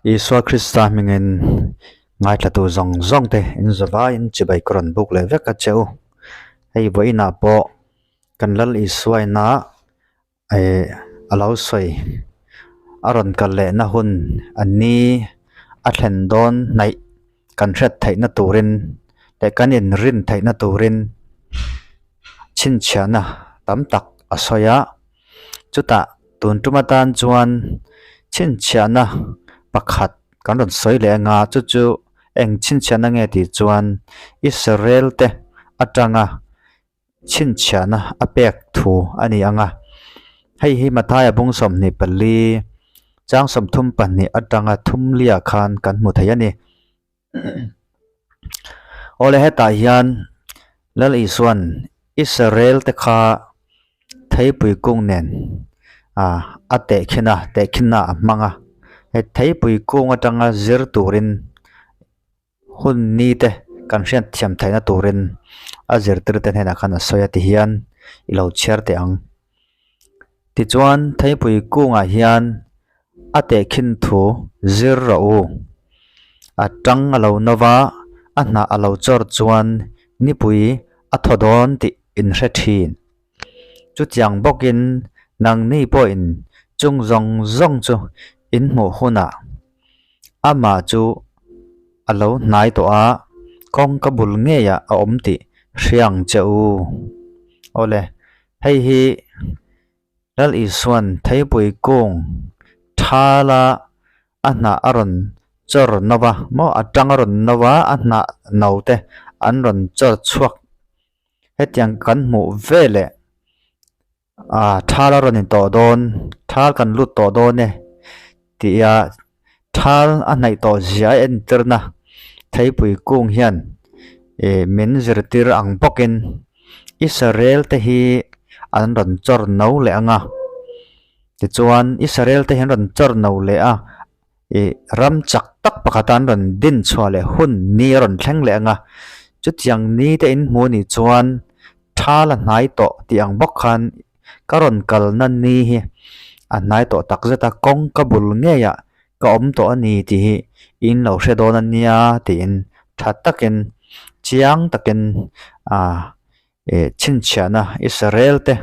Isua Krista hmingin ngaithlatu zawng zawng te in zavaiin chibai ka rawn buk leh vek a che u. Hei vawiinah pawh kan Lal Isua ina eh a lo sawi a rawn kal lehna hun a ni a thlen dawn hnaih kan hriat theihna turin leh kan inrin theihna turin chhinchhiahna tam tak a sawi a chutah tun tum atan chuan chhinchhiahna pakhat kan rawn sawi leh anga chu chu eng chhinchhiahna nge tih chuan Israel te atanga chhinchhiahna a pek thu a ni ang a hei hi Mathaia bung 24 chang 32 atanga thum liah khan kan hmu thei a ni. Awle hetah hian Lal Isua'n Israel te kha theipui kung nen ah a tehkhin a tehkhin a a hmang a he theipui kung atanga zir turin hun ni te kan hriat thiam theihna turin a zirtir te hnenah khan a sawi a tihian i lo chhiar teh ang. Tichuan theipui kungah hian a tehkhin thu zir rawh u. A tang a lo no va, a hnah a lo chawr chuan nipui a thaw dawn tih in hre thin. Chutiang bawkin nangni pawhin chung zawng zawng chu in hmuh hunah amah chu a lo hnai tawh a, kawngka bul ngeiah a awm tih hria ang che u. Awle, hei hi Lal Isua'n theipui kung thala a hnah a rawn chawr no va maw a tang a rawn no va a hnah no te an rawn chawr chhuak hetiang kan hmuh veleh ah thal a rawn in tawh dawn thal kan lut tawh dawn e tih a thal a hnaih tawh zia a entirna theipui kung hian ih min zirtir ang bawkin Israel te hi an rawn chawr no leh ang a tichuan Israel te hi an rawn chawr no leh a ih ram chak tak pakhat a an rawn din chhuah leh hun ni a rawn thleng leh ang a chutiang ni te in hmuh anih chuan thal a hnai tawh tih ang bawk khan ka rawn kalna ni hi a hnai tawh tak zet a kawngka bul ngeiah ka awm tawh a ni tih hi in lo hre dawn a nia tiin tha takin chiang takin ah ih chhinchhiahna Israel te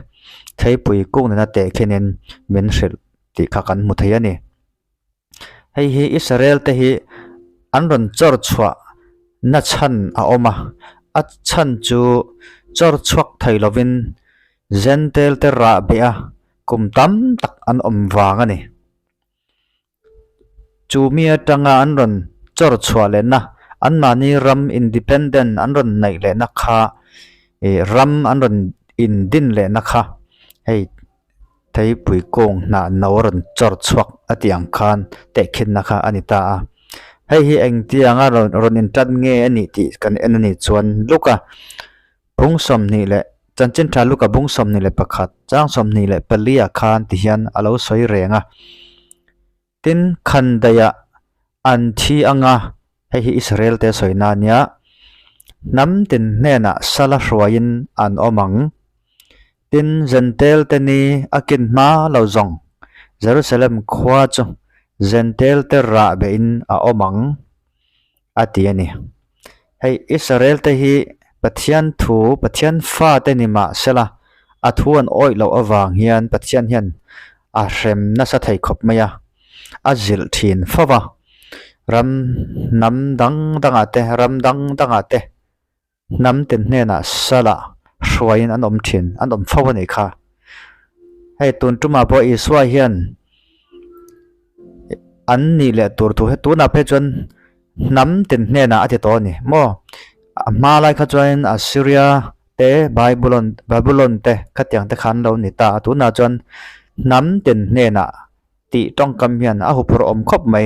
theipui kung nena tehkhinin min hrilh tih kha kan hmu thei a ni. Hei hi Israel te hi an rawn chawr chhuah na chhan a awm a, a chhan chu chawr chhuak thei lovin Jentail te rah beh a kum tam tak an awm vang a ni. Chu mi atanga an rawn chawr chhuah lehna anmahni ram independent an rawn neih lehna kha ih ram an rawn indin lehna kha hei. Theipui kung hnah no a rawn chawr chhuak a tih ang khan tehkhinna kha a ni ta a. Hei hi engtianga rawn rawn intan nge a nih tih kan en a nih chuan Luka bung 20 leh chanchin tha Luka bung 21 chang 24 ah khan ti hian a lo sawi reng a. Tin, khandaiah an thi anga hei hi Israel te sawi na ania, hnam tin hnenah sala hruaiin an awm ang. Tin, Jentail te ni a kin hma lo zawng Jerusalem khua chu Jentail te rah behin a awm ang, a ti a ni. Hei Israel te hi Pathian thu, Pathian fa te ni mah sela, a thu an awih loh avang hian Pathian hian a hrem nasa thei khawp mai a, a zilh thin fo va. Ram hnam dang dangah te, ram dang dangah te hnam tin hnenah salah hruaiin an awm thin, an awm fo a nih kha. Hei tun tumah pawh Isua hian an nih leh tur thu he tunah phei chuan hnam tin hnenah a ti tawh a ni maw a hma lai kha chuanin Assyria te Babylon Babylon te khatiang te kha an lo ni ta a tunah chuan hnam tin hnenah tih tawngkam hian a huphurh awm khawp mai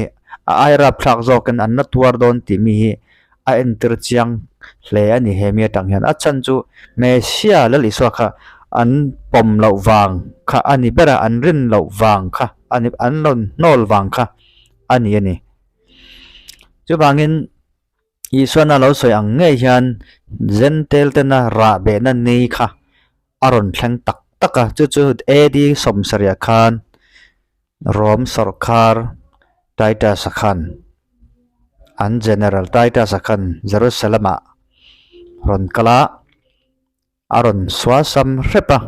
a ai rapthlak zawkin an la tuar dawn tih mi hi a entir chiang hle a ni he mi atang hian a chhan chu Messiah Lal Isua kha an pawm loh vang kha a ni ber a an rin loh vang kha a ni an rawn hnawl vang kha a ni a ni chuvangin Isuan a lo sawi ang ngei hian Jentail tena rah behna ni kha a rawn thleng tak tak a chu chu AD 70 khan Rom sawrkar. Titus-a khan an General Titus-a khan Jerusalem-ah rawn kal a, a rawn sualsam hrep a,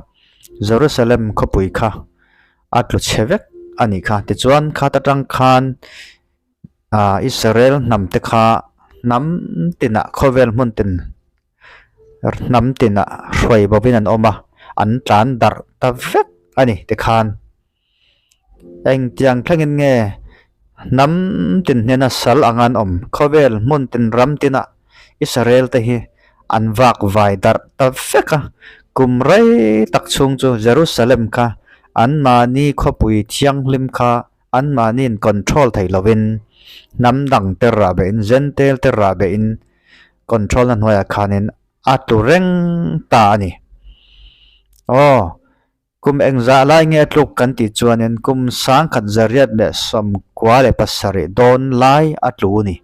Jerusalem khawpui kha a tlu chhe vek a nih kha. Tichuan khat atang khan ah Israel hnam te kha hnam tinah khawvel hmun tin hnam tinah hruai bovin an awm a, an tlan darh ta vek a ni tikhan. Engtiang thlengin nge hnam tin hnena sal anga an awm? Khawvel hmun tin ram tinah Israel te hi an vak vai darh ta vek a. Kum rei tak chhung chu Jerusalem kha anmahni khawpui thianghlim kha anmahniin control thei lovin hnam dang te rah behin Gentile te rah behin control na hnuaiah khanin a tlu reng ta a ni. Aw. Kum engzah lai nge a tluk kan tih chuanin kum sangkhat zariat leh 97 dawn lai a tlu a ni.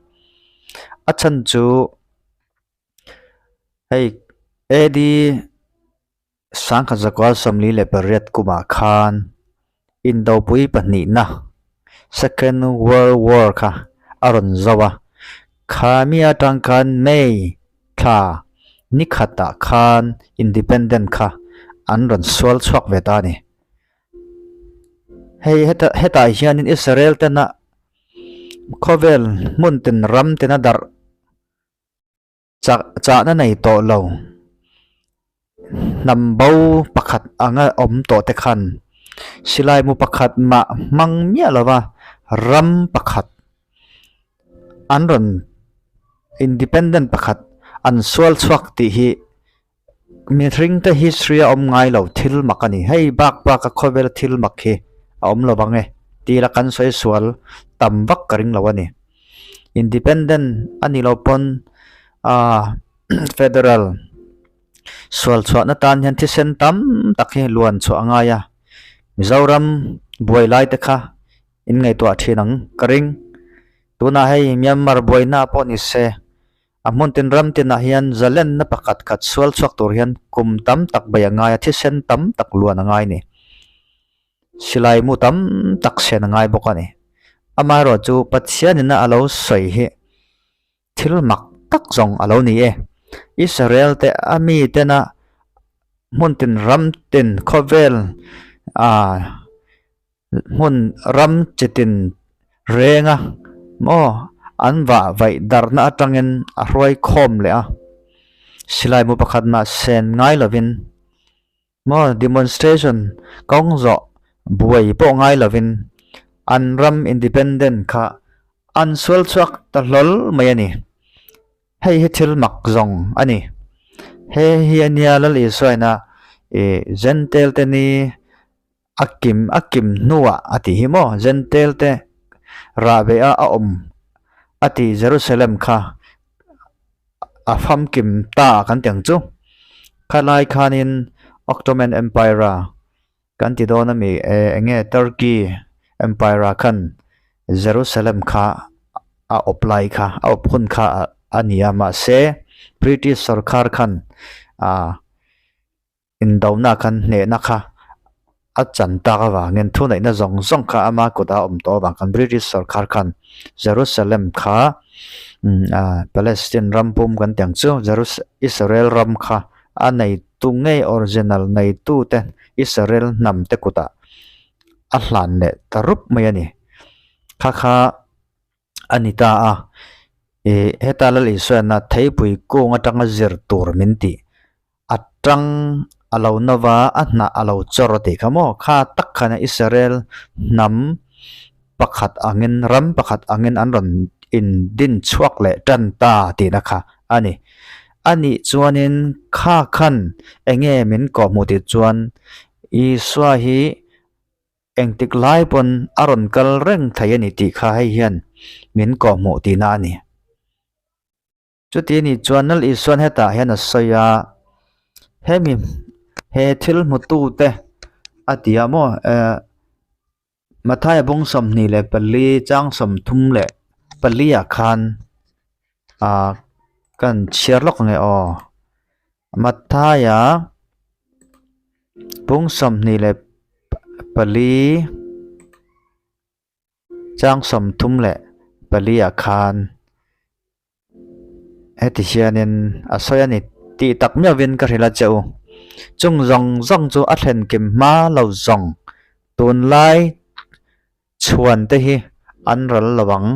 A chhan chu hei AD 1948 kumah khan Indopui pahnihna Second World War kha a rawn zo a, khami atang khan May thla ni khatah khan Independent kha an rawn sual chhuak ve ta a ni. Hei heta hetah hianin Israel tena khawvel hmun tin ram tina darh Chah chahna nei tawh lo. Hnam bo pakhat anga awm tawh te khan silai mu pakhat mah hmang miah lova ram pakhat an rawn independent pakhat an sual chhuak tih hi mihring te history a awm ngai lo thil mak a ni. Hei bak bak a khawvel thil mak hi a awm lo vang e tih la kan sawi sual tam vak ka ring lo a ni. Independent a nih loh pawn ah federal sual chhuahna tan hian thisen tam tak hi luan chhuah a ngai a Mizoram buai lai te kha in ngaihtuah thin ang ka ring tunah hei Myanmar buaina pawh ni se a hmun tin ram tinah hian zalenna pakhat khat sual chhuak tur hian kum tam tak bei a ngai a thisen tam tak luan a ngai a ni. Silai mu tam tak sen a ngai bawk a ni. Amaherawh chu Pathianina a lo sawi hi thil mak tak zawng a lo ni e. Israel te a mi tena hmun tin ram tin khawvel ah hmun ram chi tin renga maw an vah vaih darhna atangin a hruai khawm leh a. Silai mu pakhat mah sen ngai lovin. Maw demonstration kawng zawh buai pawh ngai lovin an ram independent kha an sual chhuak ta hlawl mai a ni. Hei hi thil mak zawng a ni. He hi a nia Lal Isuaina ih Gentile te ni a kim a kim hnuah a tih hi maw Gentile te rah ve a a awm a tih Jerusalem kha a famkim ta kan ti ang chu. Khalai khanin Ottoman Empire a kan ti dawn a mi eh eng nge Turkey Empire ah khan Jerusalem kha a awp lai kha a awp hun kha a ni a mahse British sorkar khan ah Indona khan hnehna kha a chan tak avangin thuneihna zawng zawng kha ama kutah a awm tawh avang khan British sorkar khan Jerusalem kha Palestine ram pum kan tih ang chu Israel ram kha a neitu ngei original neitu te Israel hnam te kutah a hlan leh ta rup mai a ni. Kha kha a ni ta a, ih heta Lal Isuana theipui kung atanga zir tur min tih a tang a lo no va a hnah a lo chawr a tih kha maw kha tak khan Israel hnam pakhat angin ram pakhat angin an rawn in din chhuak leh tan ta tihna kha a ni. A nih chuanin kha khan eng nge min kawhhmuh tih chuan Isua hi Engtik lai pawn a rawn kal reng thei a ni tih kha hei hian min kawhhmuh tihna a ni. Chuti ni chuan Lal Isuan hetah hian a sawi a, hemi he thil hmutute a ti a maw eh Mathaia bawng 24 chang 34 ah khan ah kan chhiar lawk ang e aw. Mathaia pung 24. Chang 34 ah khan heti hianin a sawi a ni tih tak miauhin ka hrilh a che u. Chung zawng zawng chu a thlen kim hma lo zawng tunlai chhuan te hi an ral lo ang.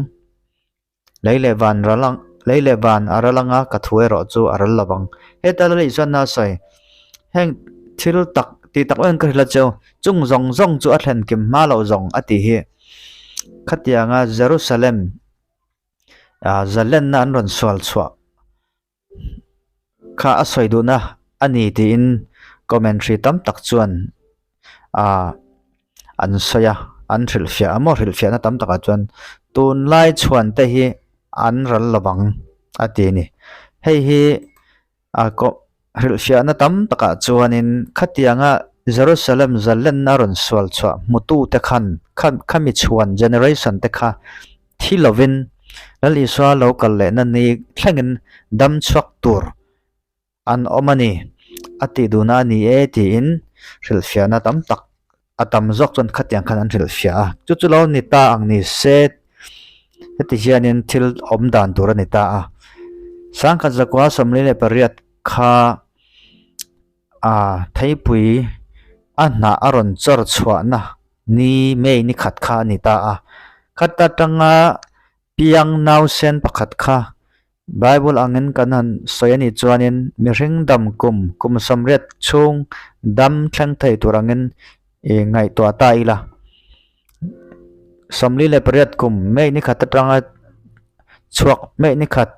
Lei leh van ral ang lei leh van a ral anga ka thu erawh chu a ral lo ang. Heta la lei chuan a sawi heng thil tak tih tak em ka hrilh a che u. Chung zawng zawng chu a thlen kim hma loh zawng a tih hi. Khatianga Jerusalem ah zalenna an rawn sual chhuah kha a sawi duhna a ni tiin commentary tam tak chuan ah an sawi a an hrilhfiah a maw hrilhfiahna tam takah chuan tunlai chhuan te hi an ral lo vang a ti a ni hei hi a kawh hrilhfiahna tam takah chuanin khatianga Jerusalem zalenna rawn sual chhuah hmutute khan khami chhuan generation te kha thi lovin Lal Isua lo kal lehna ni thlengin dam chhuak tur an awm a ni a tih duhna a ni e tiin hrilhfiahna tam tak a tam zawk chuan khatiang khan an hrilhfiah a chu chu lo ni ta ang ni se heti hianin thil awm dan tur a ni ta a sangkhat zakua 48 kha ah theipui a hnah a rawn chawr chhuahna ni May ni khat kha a ni ta a khata tanga piang nausen pakhat kha Bible angin kan han sawi a nih chuanin mihring dam kum kum 80 chhung dam thleng thei tur angin ih ngaihtuah ta ila. 48 kum May ni khat atanga chhuak May ni khat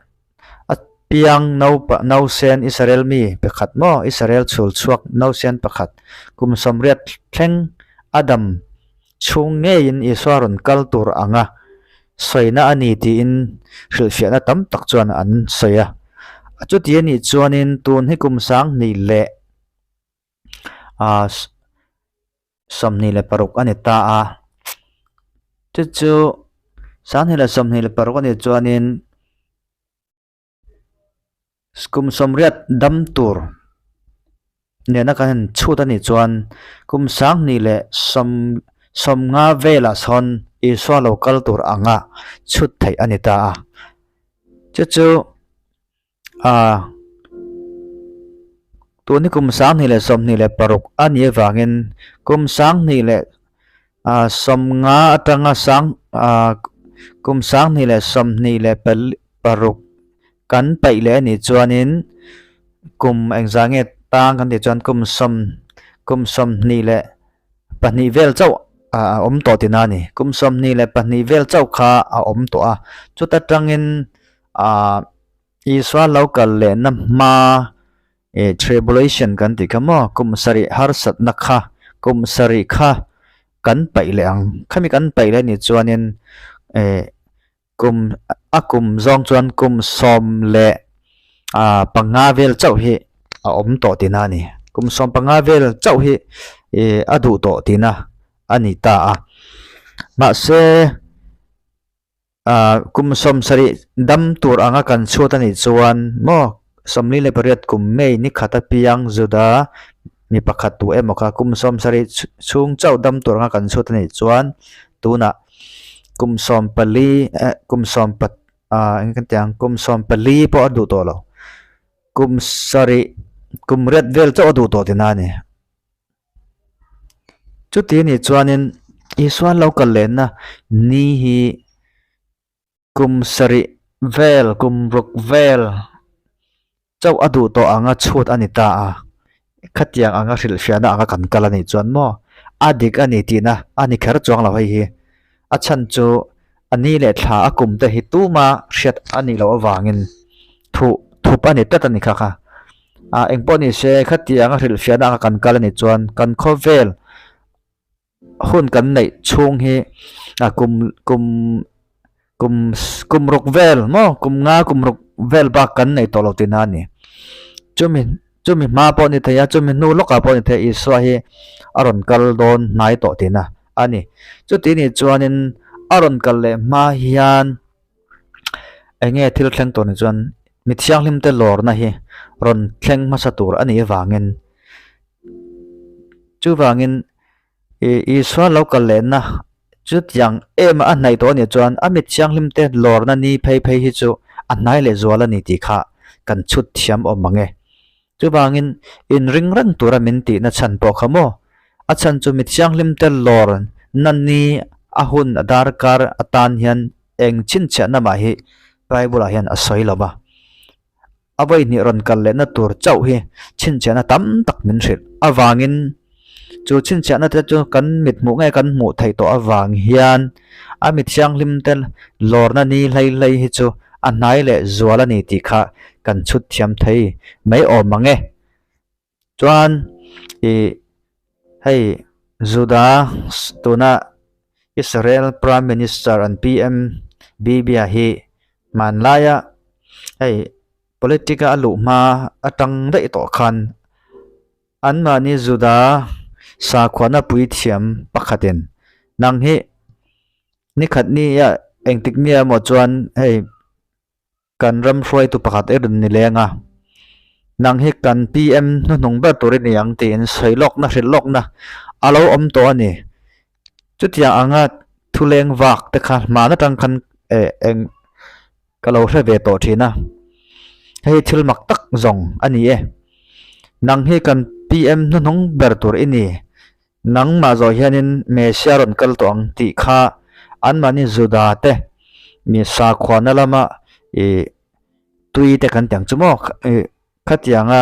a piang naupa nausen Israel mi pakhat maw Israel chhul chhuak nausen pakhat kum 80 thleng a dam chhung ngeiin Isua rawn kal tur anga sawina a ni tiin hrilhfiahna tam tak chuan an sawi a. Chuti a nih chuanin tun hi kum 2026 a ni ta a. Chu chu 2026 a nih chuanin Kum 80 dam tur nena kan han chhut a nih chuan kum 2050 velah sawn Isua lo kal tur anga chhut theih a ni ta a. Chu chu ah tun hi kum 2026 a nih avangin kum 2050 atanga sang ah kum 2026 Kan paih leh a nih chuanin kum engzah nge tang kan tih chuan kum sawm kum 22 vel chauh a awm tawh tina a ni. Kum 22 vel chauh kha a awm tawh a. Chuta tangin ah Isua lo kal lehna hma ih tribulation kan tih kha maw kum 7 harsatna kha kum 7 kha kan paih leh ang. Khami kan paih leh a nih chuanin eh. Kum a kum zawng chuan kum 15 vel chauh hi a awm tawh tihna a ni. Kum 15 vel chauh hi ih a duh tawh tihna a ni ta a. Mahse ah kum 70 dam tur anga kan chhuat a nih chuan maw 48 kum May ni khat apiang Juda mi pakhat tu emaw kha kum 70 chhung chauh dam tur anga kan chhuat a nih chuan tunah kum 14 eh kum sawm pat ah eng kan tih ang kum 14 pawh a duh tawh lo kum 7 kum riat vel chauh a duh tawh tina a ni chuti a nih chuanin Isua lo kal lehna ni hi kum 7 vel kum ruk vel chauh a duh tawh anga chhut a ni ta a, khatiang anga hrilhfiahna anga kan kal a nih chuan maw a dik a ni tihna a ni kher chuang lo hei hi. A chhan chu a ni leh thla a kum te hi tuma hriat a nih loh avangin thuh thup a ni tlat a ni kha kha. Ah engpawh ni se khatiang a hrilhfiahna anga kan kal a nih chuan kan khawvel hun kan neih chhung hi a kum kum kum kum ruk vel maw kum nga kum ruk vel bak kan nei tawh lo tihna a ni chumi chumi hma pawh a ni thei a chumi hnu lawkah pawh a ni thei a Isua hi a rawn kal dawn hnai tawh tihna a ni chuti nih chuanin a rawn kal leh hma hian eng nge thil thleng tur ni chuan mi thianghlim te lawrna hi rawn thleng hmasa tur a nih avangin Chuvangin ih Isua lo kal lehna Chutiang em a hnaih tawh a nih chuan a mit thianghlim te lawrna ni phei phei hi chu a hnai leh zual a ni tih kha kan chhut thiam awm ang e. Chuvangin inring reng tura min tihna chhan pawh kha maw? A chhan chu mi thianghlim te lawr na ni a hun a darkar atan hian eng chhinchhiahna mah hi Bible ah hian a sawi lo va. A vawihnih rawn kal lehna tur chauh hi chhinchhiahna tam tak min hrilh avangin chu chhinchhiahna te chu kan mit hmuh nge kan hmuh theih tawh avang hian a mi thianghlim te lawrna ni hlei hlei hi chu a hnai leh zual a ni tih kha kan chhut thiam thei mai awm ang e. Chuan ih hei Juda tuna Israel Prime Minister an PM Bibia hi hmanlaia hei politic a a luh hma atang daih tawh khan anmahni Juda sakhuana puithiam pakhatin nang hi nikhat nia engtik nia emaw chuan hei. Kan ram hruaitu pakhat i rawn ni leng a, nang hi kan PM hnuhnung ber tur i ni ang tiin sawi lawkna hrilh lawkna a lo awm tawh a ni. Chutiang anga thuleng vak te kha hman atang khan eh eng ka lo hre ve tawh thin a, hei thil mak tak zawng a ni e. Nang hi kan PM hnuhnung ber tur i ni, Nangmah zawh hianin Messia rawn kal tawh ang tih kha anmahni Juda te mi sakhuana lama ih tui te kan ti ang chu maw ih khatianga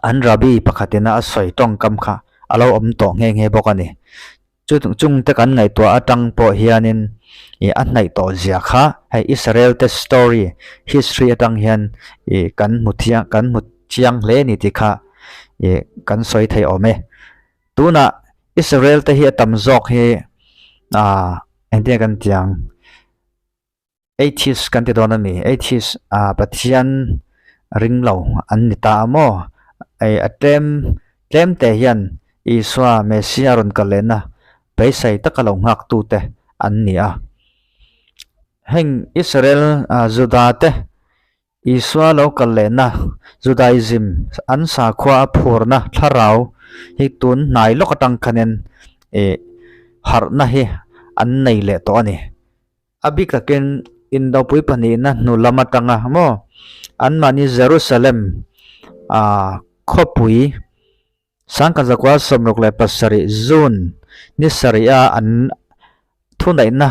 an rabbi pakhatina a sawi tawngkam kha a lo awm tawh nghe nghe bawk a ni. Chu chung te kan ngaihtuah atang pawh hianin ih a hnaih tawh zia kha hei Israel te story history atang hian ih kan hmu thiang kan hmu chiang hle a ni tih kha ih kan sawi thei awm e. Tunah Israel te hi a tam zawk hi ah engtin nge kan tih ang atheist kan ti dawn a ni atheist ah Pathian ring lo an ni ta a maw ih a tlem tlem te hian Isua Messiah rawn kal lehna beisei taka lo nghak tu te an ni a. Heng Israel ah Juda te Isua lo kal lehna Judaism an sakhua a phurna thlarau hi tun hnai lawk atang khanin ih harhna hi an nei leh tawh a ni. A bik takin Indopui pahnihna hnu lam atanga maw anmahni Jerusalem ah khawpui Sangkazakua 67 June ni sarih a an thuneihna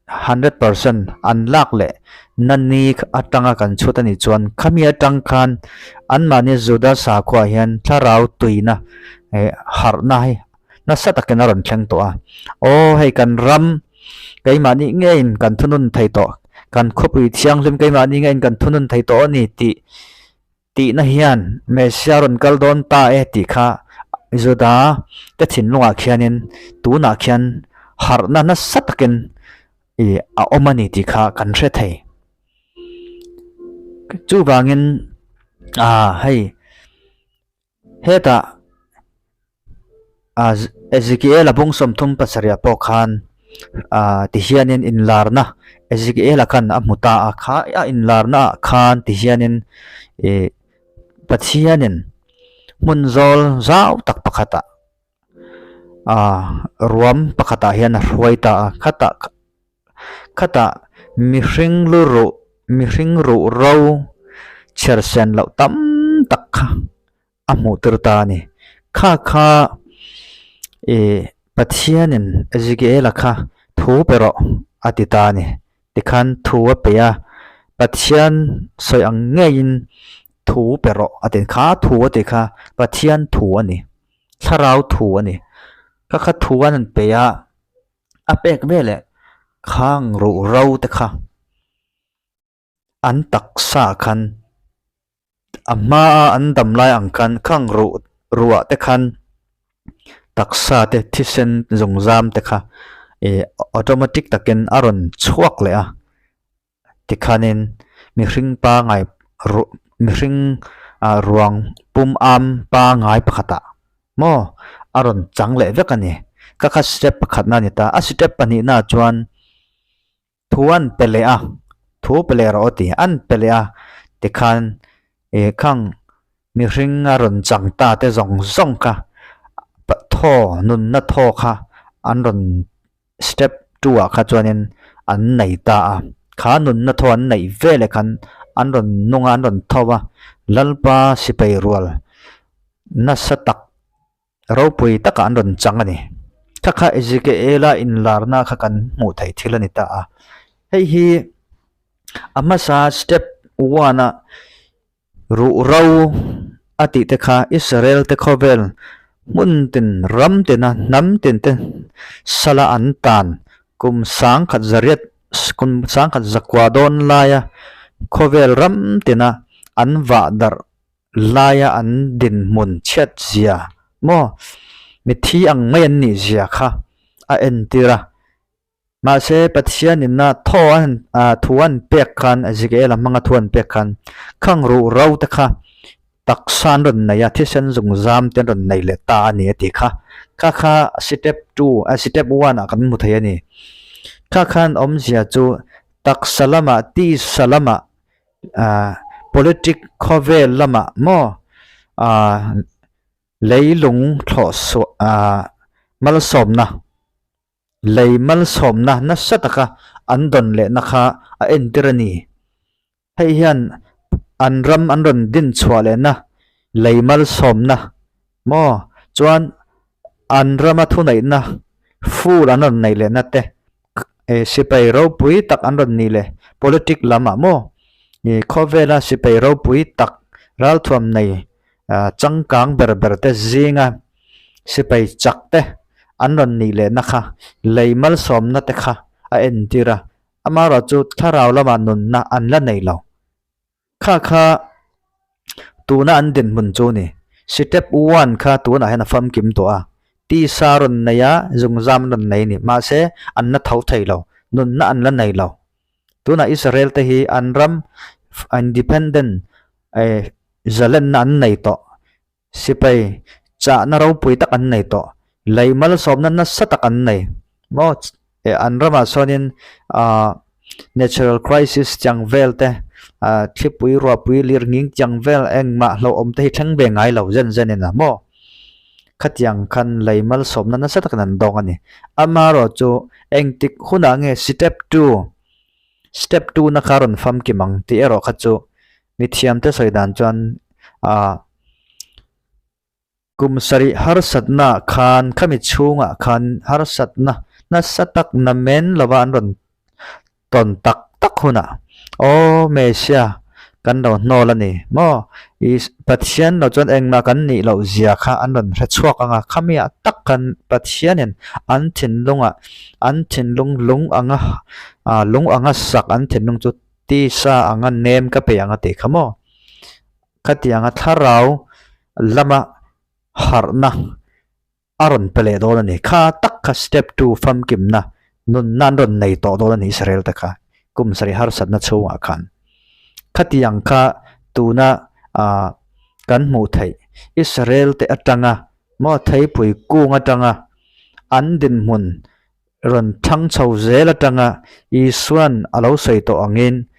100% an lak leh na ni atanga kan chhut a nih chuan khami atang khan anmahni Juda sakhua hian thlarau tuina eh harhna hi nasa takin a rawn thleng tawh a. Aw hei kan ram keimahni ngeiin kan thunun thei tawh kan khawpui thianghlim keimahni ngeiin kan thunun thei tawh a ni tih Tihna hian Messia rawn kal dawn ta e tih kha Juda te thinlungah khianin tunah khian harhna nasa takin ih a awm a ni tih kha kan hre thei. Chuvangin ah hei hetah ah Ezekiel-a bung 37 ah pawh khan ah ti hianin inlarna Ezekiel-a khan a hmu ta a kha a inlarna ah khan ti hianin ih Pathianin hmun zawl zau tak pakhatah ah ruam pakhatah hian a hruai ta a khatah khatah mihring lu ruh mihring ruh ro chher sen loh tam tak kha. a hmuh tir ta a ni. Kha kha ih Pathianin Ezekiela kha thu pe rawh a ti ta a ni. Tikhan thu a pe a, Pathian sawi ang ngeiin thu pe rawh a ti. Kha thu a ti kha Pathian thu a ni, thlarau thu a ni. Kha kha thu an han pe a, a pek veleh khang ruh ro te kha. An taksa khan a hmaa an dam lai ang khan khang ruh ruah te khan taksa te thisen zung zam te kha ih automatic takin a rawn chhuak leh a tikhanin mihring pangai ruh mihring ah ruang pum am pangai pakhatah maw a rawn chang leh vek a ni ka kha step pakhatna a ni ta a step pahnihna ah chuan. Thu an pe leh a, thu pe leh rawh aw ti, an pe leh a tikhan ih khang mihring a rawn chang ta te zawng zawng kha thaw nunna thaw kha an rawn. step 2 ah kha chuanin an nei ta a kha nunna thaw an neih veleh khan an rawn nung a an rawn tho a Lalpa sipai rual nasa tak ropui takah an rawn chang a ni. Kha kha Ezekiela inlarna kha kan hmuh theih thil a ni ta a. Hei hi a hmasa step one a ruh ro a tih te kha Israel te khawvel hmun tin ram tina hnam tin te sala an tan kum sangkhat zariat kum sangkhat zakua dawn laia khawvel ram tina an vah darh laia an dinhmun chhiat zia maw mithi ang mai an nih zia kha a entir a. Mahse Pathian inna thaw an ah thu an pek khan Ezekiel-a hmanga thu an pek khan khang ruh ro te kha taksa an rawn nei a, thisen zung zam te an rawn nei leh ta a ni a tih kha. Kha kha step two ah step one ah kan hmu thei a ni. Kha khan awmzia chu taksa lamah tisa lamah ah politic khawvel lamah maw ah leilung thlawh suah ah malsawmna lei malsawmna nasa taka an dawn lehna kha a entir a ni. Hei hian an ram an rawn din chhuah lehna lei malsawmna maw chuan an rama thuneihna full an rawn neih lehna te eh sipai ropui tak an rawn nih leh politic lamah maw ih khawvela sipai ropui tak ralthuam nei ah changkang ber ber te zinga sipai chak te an rawn nih lehna kha lei malsawmna te kha a entir a amaherawh chu thlarau lamah nunna an la nei lo. Kha kha tuna an dinhmun chu a ni. Step one kha tunah hian a famkim tawh a, tisa rawn nei a, zungzam rawn nei a ni. Mahse, an la tho thei lo, nunna an la nei lo. Tunah Israel te hi an ram independent eh zalenna an nei tawh. Sipai chahna ropui tak an nei tawh. Lei malsawmna nasa tak an nei. Maw eh an ramah chuanin ah natural crisis chiang vel te ah thlipui ruahpui lir nghing chiang vel engmah hlauhawm te hi thleng ve ngai lo zen zen in a maw. Khatiang khan lei malsawmna nasa takin an dawng a ni. Amaherawhchu engtik hunah nge step two step two na kha rawn famkim ang tih erawh kha chu mithiamte sawi dan chuan ah Kum sarih harsatna khan khami chhungah khan harsatna nasa tak na men lova an rawn tawn tak tak hunah Aw Messiah kan lo hnawl a ni maw? I Pathian lo chuan engmah kan nih loh zia kha an rawn hre chhuak ang a, khamiah tak khan Pathianin an thinlungah an thinlung lung anga lung anga sak an thinlung chu tisa anga nem ka pe ang a tih kha maw? Khatianga thlarau lama harhna a rawn pe leh dawn a ni. Kha tak kha step 2 famkimna nunna an rawn nei tawh dawn a ni Israel te kha kum sarih harsatna chhungah khan. Khatiang kha tuna ah kan hmuh theih Israel te atanga maw theipui kung atanga an dinhmun rawn thang chho zel atanga Isuan a lo sawi tawh angin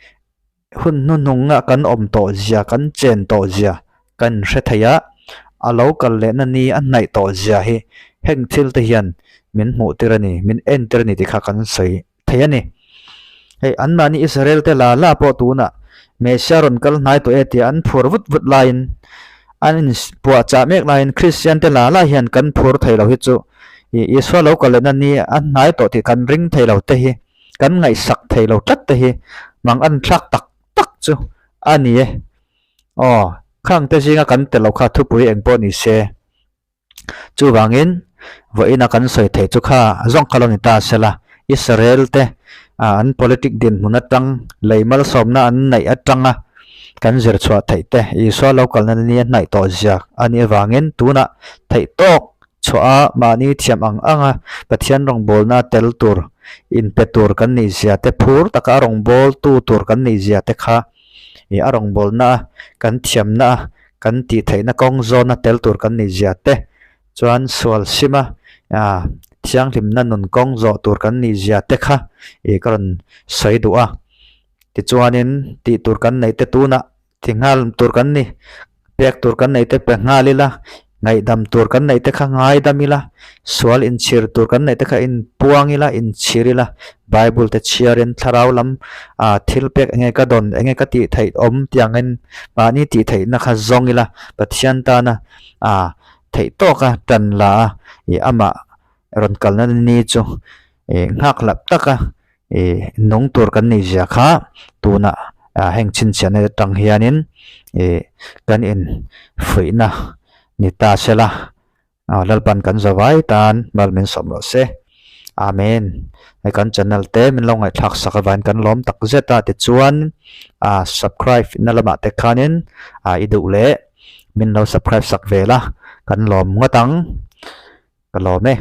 Hun hnuhnung ah kan awm tawh zia, kan chen tawh zia kan hre thei a, a lo kal lehna ni a hnaih tawh zia hi heng thil te hian min hmuh tir a ni, min en tir a ni tih kha kan sawi thei a ni. Hei anmahni Israel te la la pawh tunah Messiah rawn kal hnai tawh e tia an phur vut vut laiin an in puahchah mek laiin Kristian te la la hian kan phur thei lo hi chu Isua lo kal lehna ni a hnai tawh tih kan ring thei lo te hi kan ngaihsak thei lo tlat te hi mang an thlak tak tak chu a ni e. Aw, khang te zinga kan tel lo kha thupui eng pawh ni se. Chuvangin, vawiina kan sawi thei chu kha zawng kha lo ni ta sela, Israel te an politic dinhmun atang, lei malsawmna an neih atanga kan zir chhuah theih te, Isua lo kalna ni a hnaih tawh ziak a nih avangin tunah theih tawk Chhuah a, mahni thiam ang anga Pathian rawngbawlna tel tur, inpe tur kan nih zia te, phur taka a rawngbawltu tur kan nih zia te kha ih a rawngbawlna a kan thiamna a kan tih theihna kawng zawna tel tur kan nih zia te chuan sual sima ah thianghlimna nun kawng zawh tur kan nih zia te kha ih ka rawn sawi duh a. Tichuanin tih tur kan neih te tunah Ti nghal tur kan ni, pek tur kan nei te pe nghal ila, Ngaihdam tur kan neih te kha ngaidam ila, sual inchhir tur kan neih te kha inpuang ila, inchhir ila, Bible te chhiarin thlarau lam ah thil pek enge ka dawn, enge ka tih theih awm tiangin mahni tih theihna kha zawng ila, Pathian tana ah theih tawka tan la a, ih amah rawn kalna ni chu ih nghak hlap taka ih nung tur kan nih zia kha tunah ah heng chhinchhiahna atang hianin ih kan in fuihna ni ta sela ah Lalpan kan zawai tan mal min sawm rawh se. Amen. Hei kan channel te min lo ngaihthlak sak avangin kan lawm tak zet a tichuan ah subscribe na lamah te khanin ah i duh leh min lo subscribe sak vel a kan lawm ngawt ang ka lawm e.